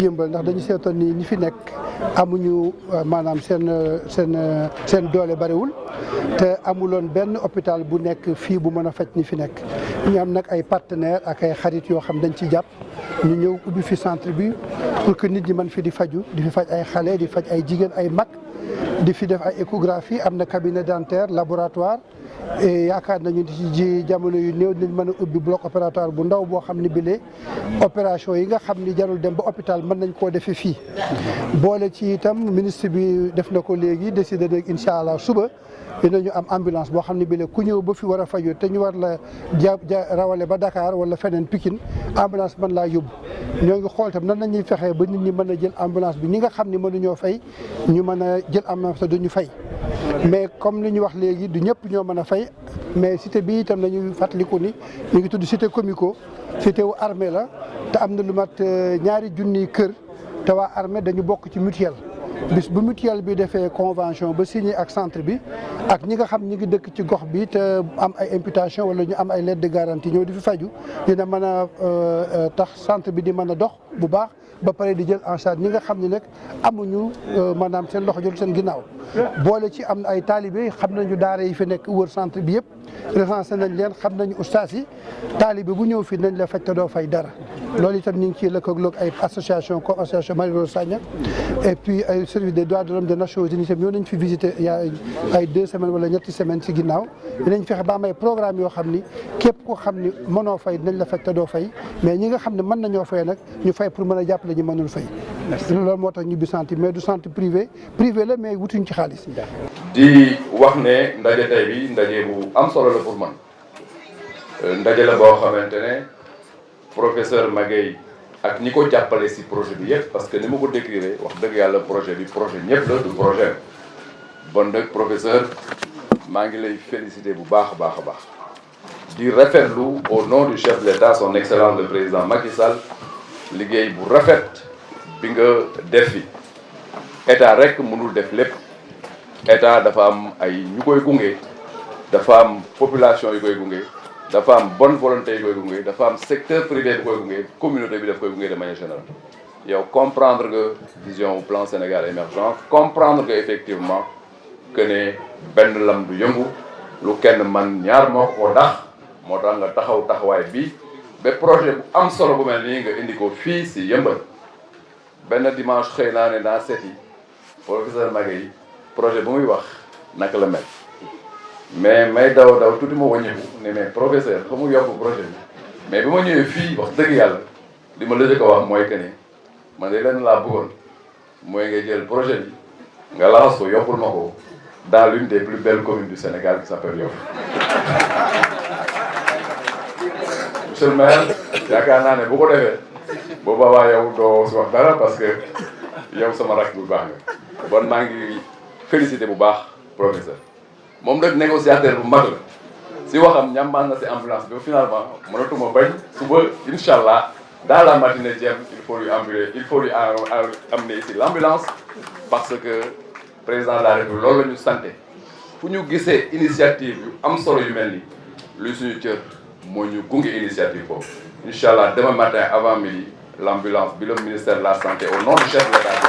Yëmbal ndax dañu seetoon ni ñi fi nekk amuñu maanaam seen doole bariwul te amuloon benn hôpital bu nekk fii bu mën a faj ñi fi nekk ñu am nag ay partenaires ak ay xarit yoo xam dañ ci jàpp ñu ñëw ubbi fi centre bi pour que nit ñi mën fi di faju di fi faj ay xale di faj ay jigéen ay mag di fi def ay échographie am na cabinet dentaire laboratoire et yaakaar nañu ci jamono yu néew dinañ mën a ubbi bloc opératoire bu ndaw boo xam ne bile opération yi nga xam ni jarul dem ba hôpital mën nañ koo defee fii. boole ci itam ministre bi def na ko léegi décidé nag incha allah suba dinañu am ambulance boo xam ne bile ku ñëw ba fi war a faju te ñu war la rawale ba Dakar wala feneen Pikine ambulance mën laa yóbbu. ñoo ngi xool tam nan la ñuy fexee ba nit ñi mën a jël ambulance bi ñi nga xam ne mënuñoo fay ñu mën a jël ambulance te duñu fay mais comme li ñu wax léegi du ñëpp ñoo mën a fay mais cité bi itam nañuy fàttaliku ni ñu ngi tudd cité comico cité wu armée la te am na lu mat 2 junniy kër te waa armée dañu bokk ci mutuelle. bis bu mutuelle bi defee convention ba signé ak centre bi ak ñi nga xam ñi ngi dëkk ci gox bi te am ay imputation wala ñu am ay lettre de garantie ñëw di fi faju dina mën a tax centre bi di mën a dox bu baax ba pare di jël en charge ñi nga xam ne nag amuñu maanaam seen loxo jël seen ginnaaw. boole ci am na ay taalibe xam nañu daara yi fi nekk wër centre bi yëpp recensé nañ leen xam nañu ustaas yi taalibe bu ñëw fii nañ la faj te doo fay dara. loolu itam ñu ngi ciy lëkkaloog ay association comme association Marie-Rose Sagna et puis ay service des droits de l'homme des Nations Unies itam ñoo nañ fi visité il y a ay 2 semaines wala ñetti semaines ci ginnaaw dinañ fexe ba am ay programme yoo xam ni képp koo xam ni mënoo fay dinañ la faj te doo fay mais ñi nga xam ne mën nañoo fay nag ñu fay pour mën a jàppale ñu mënul fay. loolu moo tax ñu bi centre mais du centre privé la mais wutuñ ci xaalis. di wax ne ndaje tey bi ndaje bu am solo la pour man ndaje la boo xamante ne professeur Maguette ak ñi ko jàppale si projet bi yëpp parce que ni ma ko décrire wax dëgg yàlla projet bi projet ñëpp la du projet bon nag professeur maa ngi lay féliciter bu baax a baax a baax di rafetlu au nom du chef de l'État son excellence le président Macky Sall liggéey bu rafet bi nga def fi état rek mënul def lépp état dafa am ay ñu koy gunge dafa am population yu koy gunge dafa am bonne volonté yu koy gunge dafa am secteur privé bu koy gunge communauté bi daf koy gunge de manière générale yow comprendre nga vision plan Sénégal émergent comprendre nga effectivement que ne benn lam du yëngu lu kenn man ñaar moo ko dax moo tax nga taxaw taxawaay bi ba projet bu am solo bu mel nii nga indi ko fii si Yeumbeul benn dimanche xëy naa ne naa seeti professeur Maguette projet bu muy wax naka la mel mais may daw tuuti ma wàññiku ne mais professeur xamu yokk projet bi mais bi ma ñëwee fii wax dëgg yàlla li ma la ko wax mooy que ne man de leen laa bëggoon mooy nga jël projet bi nga laxas ko yokkul ma ko dans l'une des plus belles communes du Sénégal qui s'appelle Yoff. monsieur le maire yaakaar naa ne bu ko defee booba waa yow doo si wax dara parce que yow sama rakk bu baax nga bon maa ngi félicité bu baax professeur moom nag négociateur bu mag la si waxam ñambaan na si ambulance bi finalement mënatuma bañ suba incha allah dans la matinée il faut lui amener ici l'ambulance parce que président de la République loolu la ñu santé fu ñu gisee initiative yu am solo yu mel ni luy suñu cër moo ñu gunge initiative boobu incha allah demain matin avant midi l'ambulance bi le ministère de la santé au nom du chef de l'État